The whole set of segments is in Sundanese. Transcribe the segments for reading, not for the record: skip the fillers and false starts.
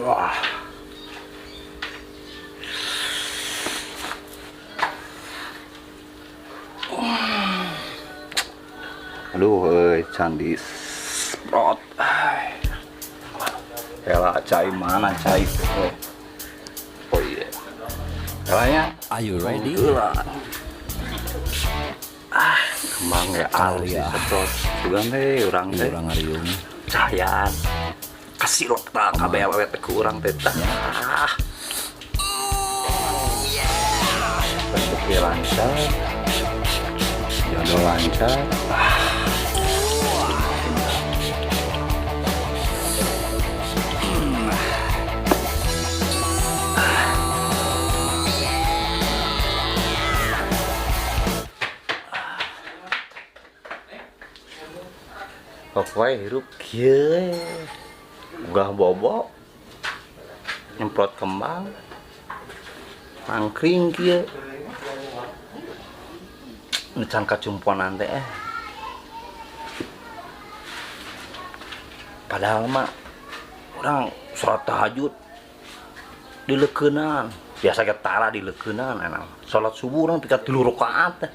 Wah. Aduh, euy, candi sprot. Ela cai mana cai? Oh iya. Elanya Are you ready? Heula. Ah, kembang ya alus Ya. Disedot. Sugan teh urang teh. Urang ngariung. Cahayaan. Kasih tah kabeh awewe teh ku urang teh tah. Ah. Rezeki lancar. Jodoh lancar. Ah. Pokoknya hirup kieu. Ugah bobo. Nyemprot kembang. Mangkring kieu. Nu can kacumponan teh eh. Padahal mah urang sholat tahajud dileukeunaan. Biasa ge tara dileukeunaan enak. Sholat subuh urang tingkat 3 rakaat teh.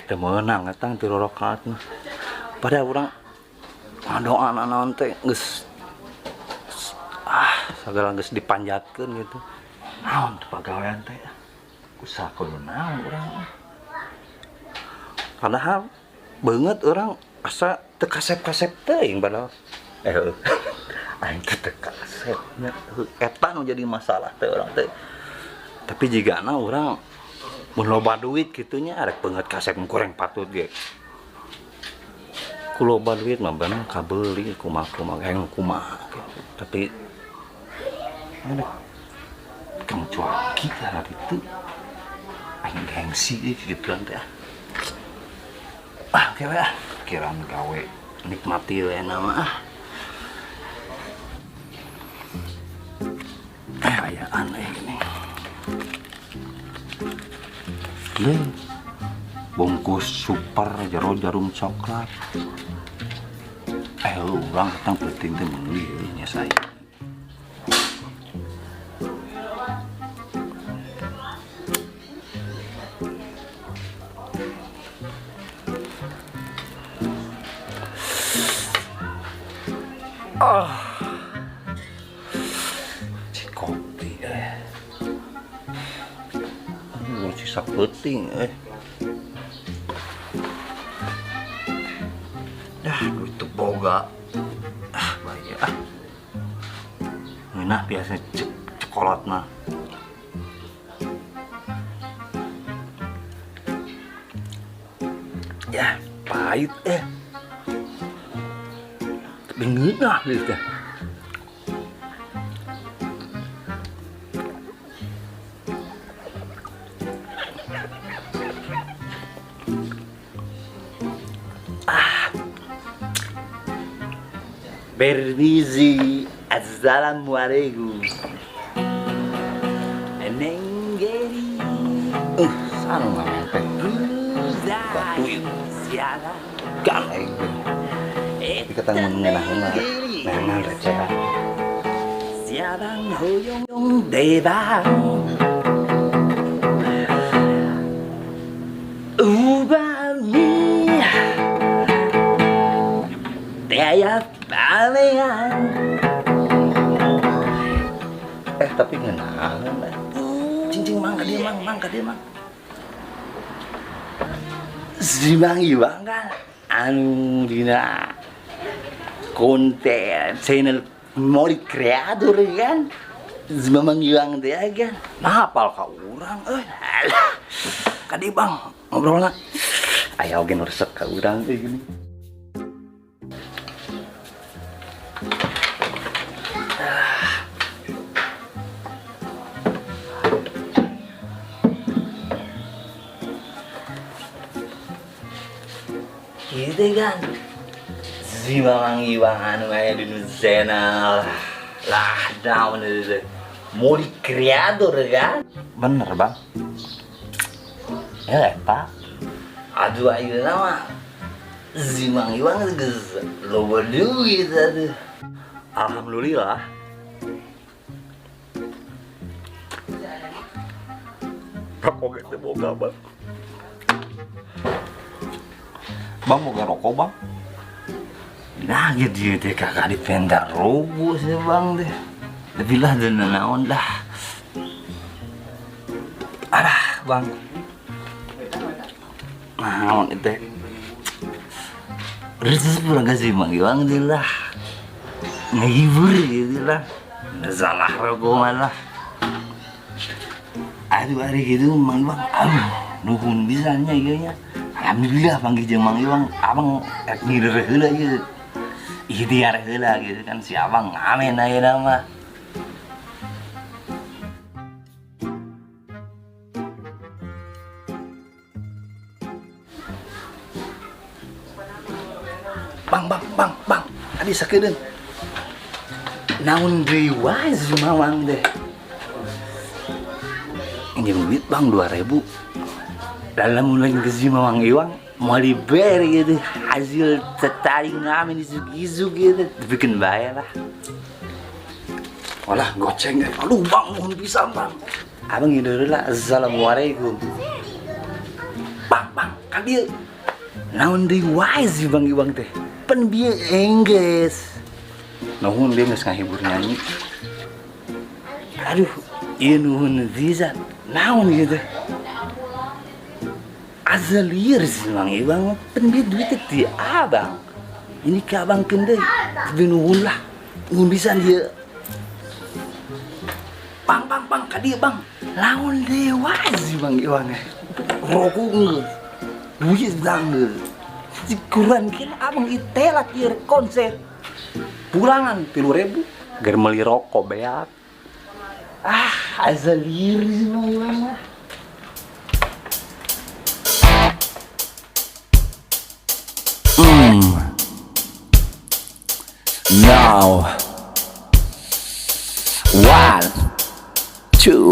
Teu meunang eta 3 rakaat mah. Padahal urang ngadoa naon teh geus sagala geus dipanjatkeun gitu. Naon tuh pagawean teh? Usaha kudu naon urang mah. Padahal beungeut urang asa teu kasep-kasep teuing padahal. Aing teh teu kasep nya. Eta nu jadi masalah teh urang teh. Tapi jigana urang mun loba duit kitu nya arek beungeut kasep goreng patut ge. Ku loba duit mah bener kabeuli kumaha-kumaha hayang kumaha gitu. Tapi mana kang cuaki lah itu. Aing gengsi euy gituan teh. Ah, oke we ah. Kiraan gawe nikmati we nama ah. Aya aneh ini. Leh, bungkus super jero jarum coklat. Urang ketang penting teh meuli euy nya saya. Ah. Si kopi eh. Aduh, sisa peuting eh. Dah, duit teu boga. Ah, bahaya ah. Ngeunah biasa cekolot mah. Ya, pahit eh. Tapi ngeunah gitu teh. Ah. Permisi. Assalamualaikum. Neng Geri. Sana ngamen teh. Duit. Gan aing teh. Tapi kata mun ngeunah mah, neangan recehan. Siaran hoyong debang. Ubami daya pamean. Tapi ngeunaheun eh. Cing-cing mang ka dieu mang, mang ka dieu mang. Si Mang Iwang kan anu dina konten channel Mori Kreator kan. Si Mamang Iwang teh kan. Nah, apal ka urang euy. Alah. Ka dieu Bang, ngobrolna. Aya oge nu resep ka urang euy gini. Gitu kan. Si Mamang Iwang anu aya di channel lah down itu Mori Kreator kan. Bener Bang. Ya Pak. Aduh ayeuna mah si Mang Iwang geus loba duit atuh. Alhamdulillah. Rokok teu boga, Bang. Bang, boga rokok, Bang? Nah gitu teh kakak dipenda rokok sih, Bang, teh. Lebih lah dan naon lah. Alah, Bang. Naon itu? Terus pulang ke si Mang Iwang deh lah. Ngehibur gitu lah. Nggak salah rokok malah. Aduh, hari gitu Mang Iwang, aduh, nuhun bisanya ieu nya. Alhamdulillah panggil jeung Mang Iwang, abang rek ngider heula ieu. Ikhtiar heula gitu kan si abang ngamen ayeuna mah. Bang, bang, bang, bang, adi sakedeung. Naon deui wae si Mamang deh. Injem duit, Bang, 2000. Dalam mulai ke si Mamang Iwang mau diberi gitu hasil tertarik ngamen isu-isu gitu dibikin bayar lah. Walah goceng deh. Aduh, Bang, mohon bisa, Bang. Abang ngider lah. Assalamualaikum. Bang, bang, kan dia naon deui wae si Bang Iwang teh. Pen bieu enggeus. Nuhun dia geus ngahibur nyanyi. Aduh, ieu nuhun pisan. Naon gitu. Asal lieur si Mang Iwang pen bieu duit teh ti abang. Ini ke abang keun deui. Tapi nuhun lah. Nuhun pisan ieu. Bang, bang, bang, ka dieu, Bang. Lawan deui wae si Bang Iwang teh. Rokok geus. Duit bang geus. Kurang kira abang itelak ieu konser. Pulangan 3.000 gar meuli rokok beak. Ah, asal lieur si Mang Iwang mah. Now, 1, 2,